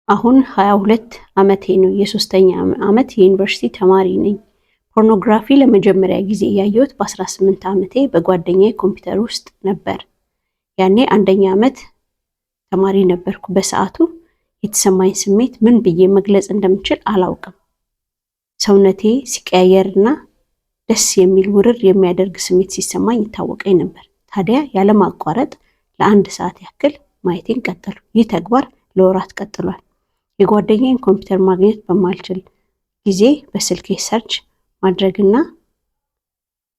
አሁን 22 ዓመቴ ነው። የሶስተኛ ዓመት የዩኒቨርሲቲ ተማሪ ነኝ። ፖርኖግራፊ ለመጀመሪያ ጊዜ ያየሁት በ18 ዓመቴ በጓደኛዬ ኮምፒውተር ውስጥ ነበር። ያኔ አንደኛ ዓመት ተማሪ ነበርኩ። በሰዓቱ የተሰማኝ ስሜት ምን ብዬ መግለጽ እንደምችል አላውቅም። ሰውነቴ ሲቀያየርና ደስ የሚል ውርር የሚያደርግ ስሜት ሲሰማኝ ይታወቀኝ ነበር። ታዲያ ያለማቋረጥ ለአንድ ሰዓት ያክል ማየቴን ቀጠልኩ። ይህ ተግባር ለወራት ቀጥሏል። የጓደኛዬን ኮምፒውተር ማግኘት በማልችል ጊዜ በስልኬ search ማድረግና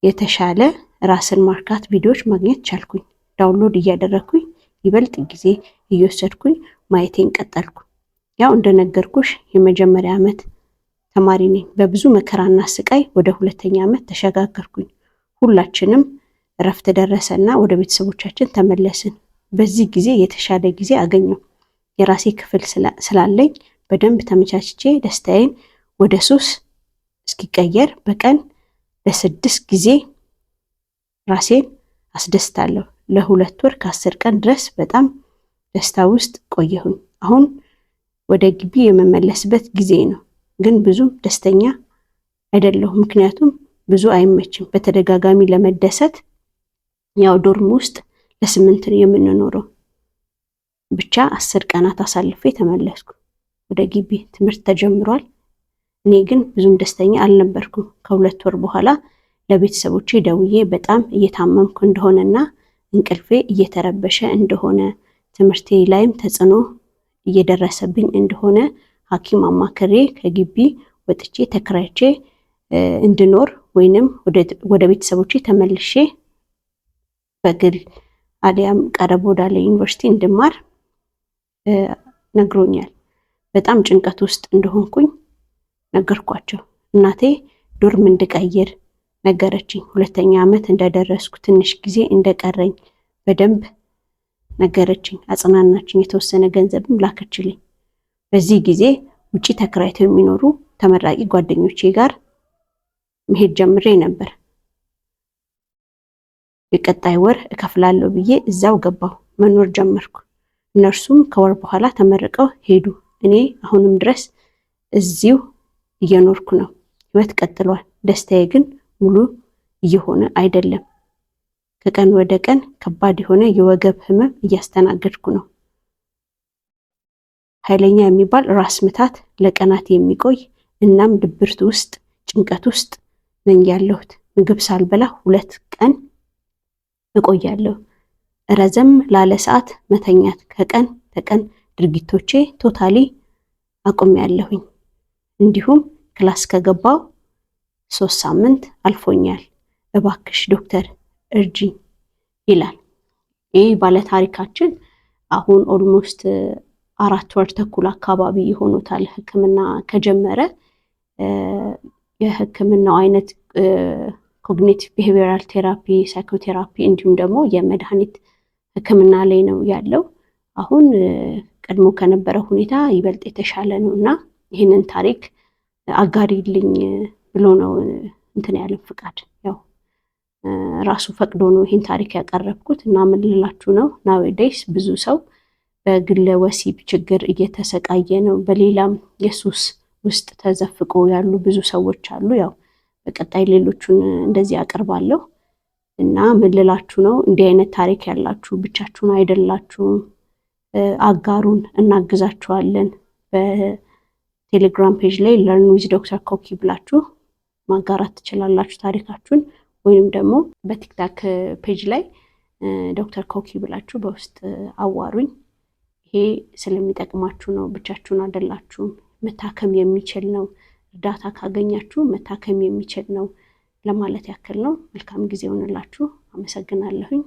የተሻለ ራስን ማርካት ቪዲዮዎች ማግኘት ቻልኩኝ። Download እያደረግኩኝ ይበልጥ ጊዜ እየወሰድኩኝ ማየቴን ቀጠልኩ። ያው እንደነገርኩሽ የመጀመሪያ ዓመት ተማሪ ነኝ። በብዙ መከራና ስቃይ ወደ ሁለተኛ ዓመት ተሸጋገርኩኝ። ሁላችንም እረፍት ደረሰና ወደ ቤተሰቦቻችን ተመለስን። በዚህ ጊዜ የተሻለ ጊዜ አገኘሁ። የራሴ ክፍል ስላለኝ በደንብ ተመቻችቼ ደስታዬን ወደ ሱስ እስኪቀየር በቀን ለ6 ጊዜ ራሴን አስደስታለሁ። ለ2 ወር ከ10 ቀን ድረስ በጣም ደስታ ውስጥ ቆየሁኝ። አሁን ወደ ግቢ የምመለስበት ጊዜ ነው፣ ግን ብዙም ደስተኛ አይደለሁም። ምክንያቱም ብዙ አይመችም። በተደጋጋሚ ለመደሰት ያው dorm ውስጥ ለ8 ነው የምንኖረው። ብቻ 10 ቀናት አሳልፌ ተመለስኩ ወደ ግቢ። ትምህርት ተጀምሯል። እኔ ግን ብዙም ደስተኛ አልነበርኩም። ከ2 ወር በኋላ ለቤተሰቦቼ ደውዬ በጣም እየታመምኩ እንደሆነና እንቅልፌ እየተረበሸ እንደሆነ፣ ትምህርቴ ላይም ተጽዕኖ እየደረሰብኝ እንደሆነ፣ ሐኪም አማክሬ ከግቢ ወጥቼ ተከራይቼ እንድኖር ወይንም ወደ ቤተሰቦቼ ተመልሼ በግል አሊያም ቀረብ ወዳለ ዩኒቨርሲቲ እንድማር ነግሮኛል። በጣም ጭንቀት ውስጥ እንደሆንኩኝ ነገርኳቸው። እናቴ dorm እንድቀይር ነገረችኝ። ሁለተኛ ዓመት እንደደረስኩ ትንሽ ጊዜ እንደቀረኝ በደንብ ነገረችኝ፣ አጽናናችኝ። የተወሰነ ገንዘብም ላከችልኝ። በዚህ ጊዜ ውጪ ተከራይተው የሚኖሩ ተመራቂ ጓደኞቼ ጋር መሄድ ጀምሬ ነበር። የቀጣይ ወር እከፍላለሁ ብዬ እዛው ገባሁ፣ መኖር ጀመርኩ። እነርሱም ከወር በኋላ ተመርቀው ሄዱ። እኔ አሁንም ድረስ እዚሁ እየኖርኩ ነው። ህይወት ቀጥሏል። ደስታዬ ግን ሙሉ እየሆነ አይደለም። ከቀን ወደ ቀን ከባድ የሆነ የወገብ ህመም እያስተናገድኩ ነው። ኃይለኛ የሚባል ራስ ምታት ለቀናት የሚቆይ፣ እናም ድብርት ውስጥ፣ ጭንቀት ውስጥ ነኝ ያለሁት። ምግብ ሳልበላ 2 ቀን እቆያለሁ። ረዘም ላለ ሰዓት መተኛት ከቀን ተቀን ድርጊቶቼ totally አቁሜያለሁኝ። እንዲሁም class ከገባሁ 3 ሳምንት አልፎኛል። እባክሽ ዶክተር እርጂኝ ይላል። ይህ ባለታሪካችን አሁን almost 4 ወር ተኩል አካባቢ ይሆኑታል ሕክምና ከጀመረ። የሕክምናው አይነት cognitive behavioral therapy፣ psychotherapy እንዲሁም ደግሞ የመድኃኒት ሕክምና ላይ ነው ያለው። አሁን ቀድሞ ከነበረ ሁኔታ ይበልጥ የተሻለ ነው እና ይህንን ታሪክ አጋሪልኝ ብሎ ነው እንትን ያለን ፍቃድ፣ ያው ራሱ ፈቅዶ ነው ይህን ታሪክ ያቀረብኩት። እና ምን ልላችሁ ነው፣ nowadays ብዙ ሰው በግለ ወሲብ ችግር እየተሰቃየ ነው። በሌላም የሱስ ውስጥ ተዘፍቆ ያሉ ብዙ ሰዎች አሉ። ያው በቀጣይ ሌሎቹን እንደዚህ አቀርባለሁ። እና ምን ልላችሁ ነው፣ እንዲህ አይነት ታሪክ ያላችሁ ብቻችሁን አይደላችሁም። አጋሩን፣ እናግዛችኋለን። በቴሌግራም page ላይ Learn with Doctor ኮኪ ብላችሁ ማጋራት ትችላላችሁ ታሪካችሁን፣ ወይንም ደግሞ በ TikTok page ላይ ዶክተር ኮኪ ብላችሁ በውስጥ አዋሩኝ። ይሄ ስለሚጠቅማችሁ ነው። ብቻችሁን አይደላችሁም። መታከም የሚችል ነው። እርዳታ ካገኛችሁ መታከም የሚችል ነው ለማለት ያክል ነው። መልካም ጊዜ ይሆንላችሁ። አመሰግናለሁኝ።